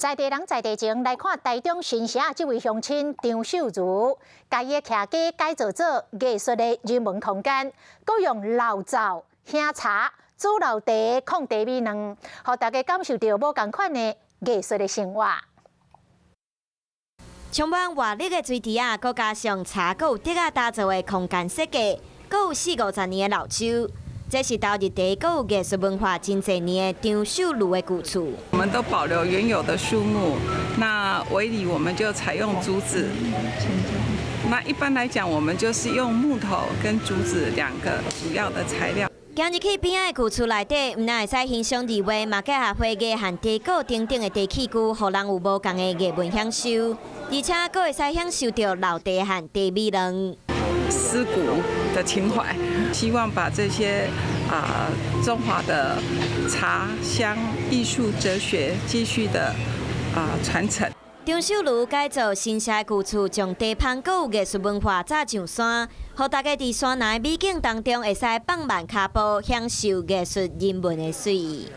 在地人在地情，來看台中新社這位鄉親張秀如，共伊的徛家改造做藝術的人文空間，閣用老灶、香茶、煮老茶、炕茶米卵，予大家感受著無仝款的藝術的生活。充滿活力的水池仔，閣加上茶閣有竹仔打造的空間設計，閣有四五十年的老樹。這是投入茶閣有藝術文化真濟年的張秀如的舊厝。我們都保留原有的樹木，那圍籬我們就採用竹子。那一般來講，我們就是用木頭跟竹子兩個主要的材料。行入去邊仔的舊厝內底，毋但會使欣賞字畫，嘛結合花藝和茶果等等的茶器具，予人有無仝的藝文享受，而且閣會使享受著老茶和茶米卵。思古的情懷，希望把這些中華的茶香藝術哲學繼續的傳承。張秀如改造新社的舊厝，將茶香閣有藝術文化紮上山，予大家佇山林美景當中會使放慢跤步，享受藝術人文的水。